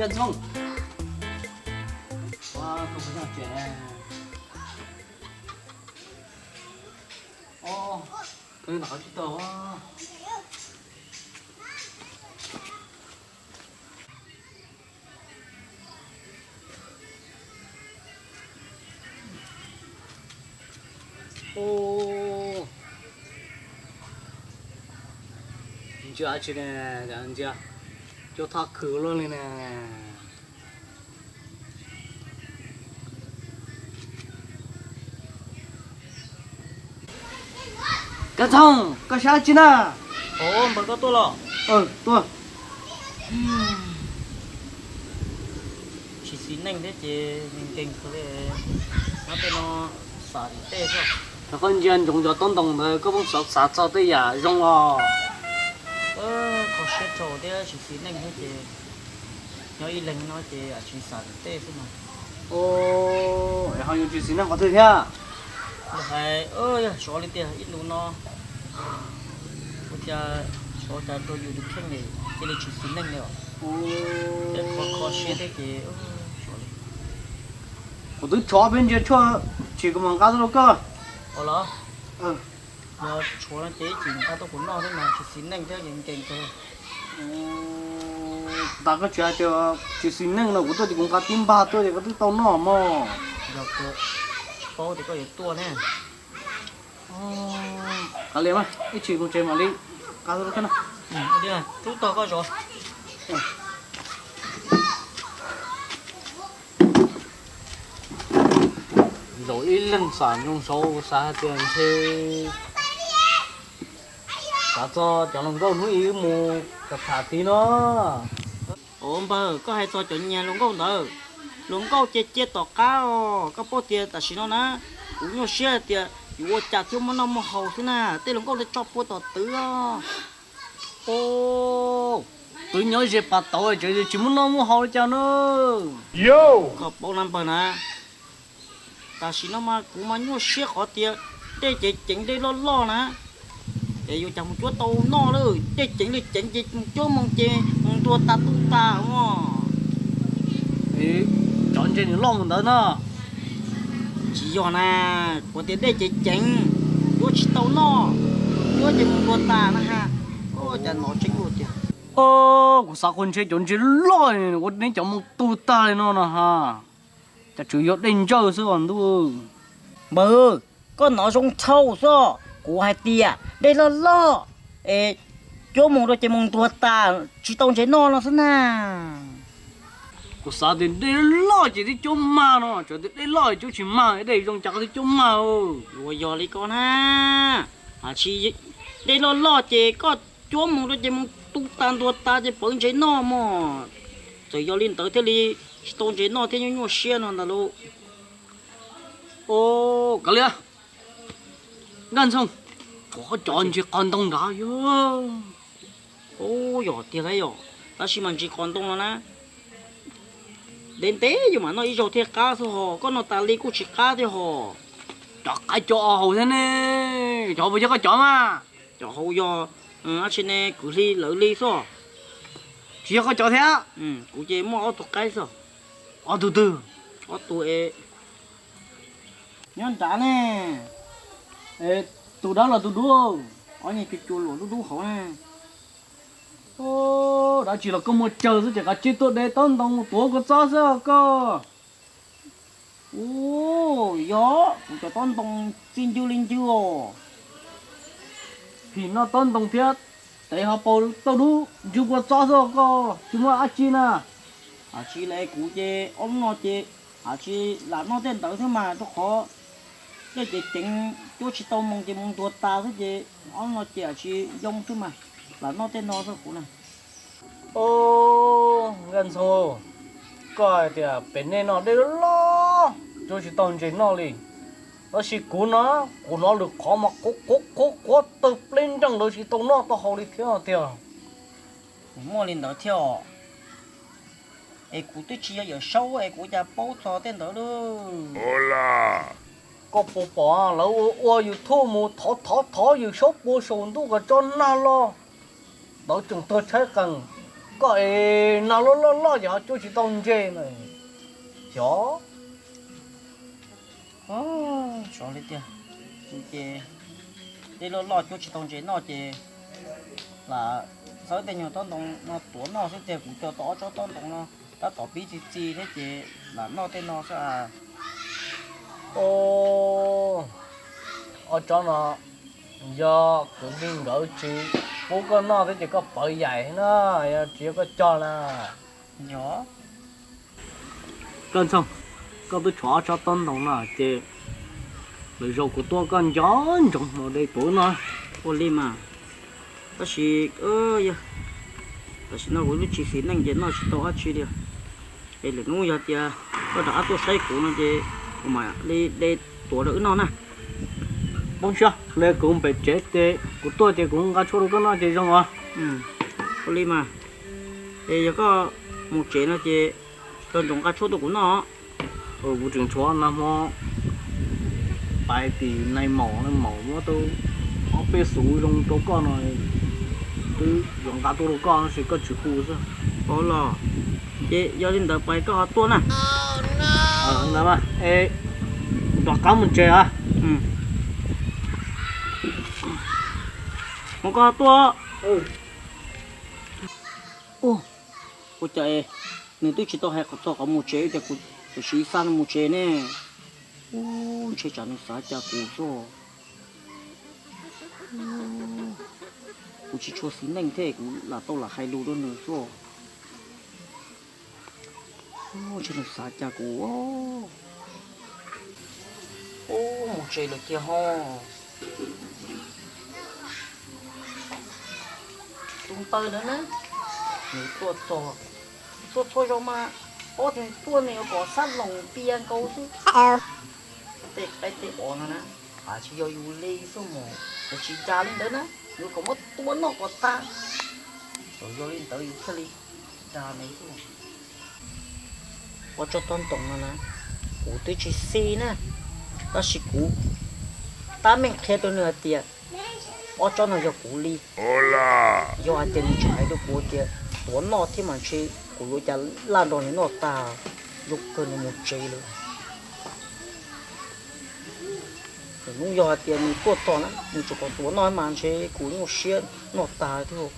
Ntxhoo, ua koj puas yog tsev? Os, koj nyob tom qhov tsis tau. Ntsia tsi ne, ntsia, cua thoj khwv luaj li ne. Kab Ntxhoo, koj saib tsi na? Ov, npawg koj tuaj los? Tuaj. Tsis xis neej thiab ces nkees kawg li. Nyob tej no xam tim tej xwb. Thaum koj ntsia ntsoov cov taub ntoo ntawd koj pheej xav xav txog tej yam zoo os. Kho siab tsaug thiab tsis xis neej thiab ces nyob ib leeg no ces tsis xam tim tej xwb mas. Es ho yuav tsis xis neej qhov twg thiab? Hais yog xyov li tiag ib ntus no ua cas xyov cas rau yus tus kheej cia li tsis xis neej li os. Kho siab thiab ces xyov li. Kuv twb tshov peb ntsia tshuaj tshis kuv mam nqa tuaj rau koj. Ua los? Yog tshuav no ces ib chim nqa tuaj kuv noj thiab mas tsis xis neej thiab ces nkees kawg. Tas koj tsis hais tias tsis xis neej no kuv tuaj ces kuv nqa tib npag tuaj ces koj twb tau noj mog. Yog kawg, paub tias koj yuav tuaj ne. Kav liam mas ib chim mus tsev mam li nqa tuaj rau koj noj. Rub tog koj zov. Zaum ib leeg xam ntsoov saud xav hais tias ntshe xav txog cov hluas nkauj hnub ib mus tham tham tid no. Ov npawg, koj hais txog cov niag hluas nkauj ntawd, hluas nkauj ces cia tom qab os. Koj paub tias tam sim no na, kuv nyuaj siab tias yuav ua cas thiaj muaj noj muaj haus xwb na, tej hluas nkauj tso pua tom twv os. Twb nyob ze pas tauv tseem tsis muaj noj muaj haus li cas na. Koj paub na npawg na, tam sim no mas kuv mas nyuaj siab qhov tias dej ceev ceev dej loj loj na, es yuav cas mus cuab tau noj lawm, dej ceev li ceev ces mus cuab moo ces mus ntuag tas tu tas os. Cov ntses nws loj mus ntawd no. Tsis yog na, kuv tias dej ceev ceev, cuab tsis tau noj, cuab ces mus ntuag tas na ha. Cas hnov tseeb ua tiag. Kuv xav qhov ntshe cov ntses loj ua neb cov moo tu tag li no no ha. Cas tseem yog dej ntsawj xwb os ntuj. Npawg, koj hnov zoo tshauj xwb, kuv hais tias dej loj loj es cuab mus rau ces mus ntuag tas tsis tau ntses noj no xwb na. Kuv xav tias dej loj ces twb cuab mag no, tseem tias dej loj cuab tsis mag, dej zoo cas koj twb cuab mag. Ua yog li ko na, tsis, dej loj loj ces koj cuab mus rau ces mus tu tas ntuag tas ces pawv ntses noj mog. Txawm yog li ntawd thiaj li tsis tau ntses noj thiab nyuaj nyuaj siab no ntag lauj. Kav liam, Nkaj Ntxhoo, koj cov ntsis qos ntoo nrad yog. Yog tiag lauj yog, tab sis mas ntsis qos ntoo no na, ntev ntev yus mam noj ib zaug thiaj qab xwb hos, koj noj tas li kuj tsis qab thiab hos. Cov qaib cov haus thiab ne, cov puas yog koj cov mas? Cov haus yog dab tsi ne, kwv Hli lawv li xwb. Tsis yog koj cov thiab? Kuv ces muaj ob tug qaib xwb. Ob tug twg? Ob tug es nyob nrad ne. Tus dawb los tus dub? Ob niag cua cua luam dub dub hauv na. Dab tsi los koj muaj tsawg xwb ces kav tsij tuaj de taub ntoo tuav kua txob xwb koj. Ua, yog kuv cov taub ntoo txi ncw li ncw os. Phim noj taub ntoo thiab tev ho paus tauj dub ncw kua txob xwb koj, tsis muaj dab tsi na. Hais tsis li kuv ces ob lub no ces hais tsis lam noj tej ntawd thiab mas rau qhov dej ceev ceev cuab tsis tau moo ces mus ntuag tas xwb ces ob lub no ces hais tsis yoo xwb mas lam noj tej no xwb kuv na. Nkaj Ntxhoo, koj hais tias pem nej no dej loj loj cuab tsis tau ntses noj li, tab sis kuv no kuv hnov lwm qhov mas qhuav qhuav qhuav qhuav tawg pleb nreeg lawv tsis tau noj tau haus li thiab tiag. Kuv muaj li ntawd thiab os. Es kuv twb tsis yog Yawm Saub es kuv cas paub txog tej ntawd lauj. Koj puas pom lawv ua YouTube mus thov thov thov Yawm Saub pua saum ntuj kom tso nag los, ntawd tseem tuag tshaib qees. Koj es no loj loj loj ces ho cuab tsis tau ntses na. Xyov. Xyov li tiag. Ces tej loj loj cuab tsis tau ntses noj ces lam xawb tej nyuag tob ntoo no tuav noj xwb tiag. Kuv cog tau ob tsob tob ntoo no tab tom pib txi txi thiab ces lam noj tej no xwb. Ob tsob no yog kwv tij nkawd tsis pub koj noj thiab ces koj pawv yaim na, yog tsis yog koj cog na. Yog. Koj Ntxoog, koj twb tshuav ob tsob tob ntoo no ces lwm zaus kuv tuaj koj nco ntsoov mus de tuav noj. Ua li mas. Tab sis, yog, tam sim no kuv twb tsis xis neej ces noj tsis tau dab tsi li. Es lwm hnub yog tias koj rov qab tuaj saib kuv no ces kuv mam li de tuav rau wb noj na. Poob siab, kuv pem tsev ces kuv tuaj ces kuv nqa tshuaj rau koj noj ces zoo os. Ua li mas, es yog koj mus tsev no ces nco ntsoov nqa tshuaj tuaj kuv noj. Kuv tseem tshuav nag hmo pais tim nais maum, nais maum muab tau ob peb xuv zoo rau koj no, twb yuav nqa tuaj rau koj no ces koj tsis hu xwb. Ua los, ces yog li ntawd pais koj ho tuaj na. Ntawd mas, es rov qab mus tsev os. Mus koj ho tuaj. Ua cas nws twb tsis tau hais txog qhov mus tsev tias kuv tam sim xa nws mus tsev ne? Ub, ntshe tsam nws xav cas kuv xwb. Kuv tsis tshua xis neej thiab kuv lam tau lam hais lus rau nws xwb. Ntshe nws xav cas kuv. Ub, mus tsev lawm tiag ho. Tus npawg ntawd na, nws tuaj txog, tuaj txhua zaus mas, ob tug tuaj nws yuav kom xab loos pia nkaus xwb. Tej qaib tej os no na, a tsis yog yus li xwb mas, yus tsis dag li ntawd na, yus kom muab tua noj kom tag. Txawm yog li ntawd yus thiaj li dag nws xwb. Ob tsob tob ntoo no na, kuv twb tsis xis na, tab sis kuv tab meeg qhia rau nws hais tias ob tsob no yog kuv li. Yog hais tias nws tseem hais rau kuv tias tuav noj thiab mas ntshe kuv yuav cas laj nrog nws noj tag, zoo kawg nws mus tsev lawm. Lwm hnub yog hais tias nws tuaj txog na, nws tseem kom tuav noj mas ntshe kuv nyuaj siab noj tag thiab.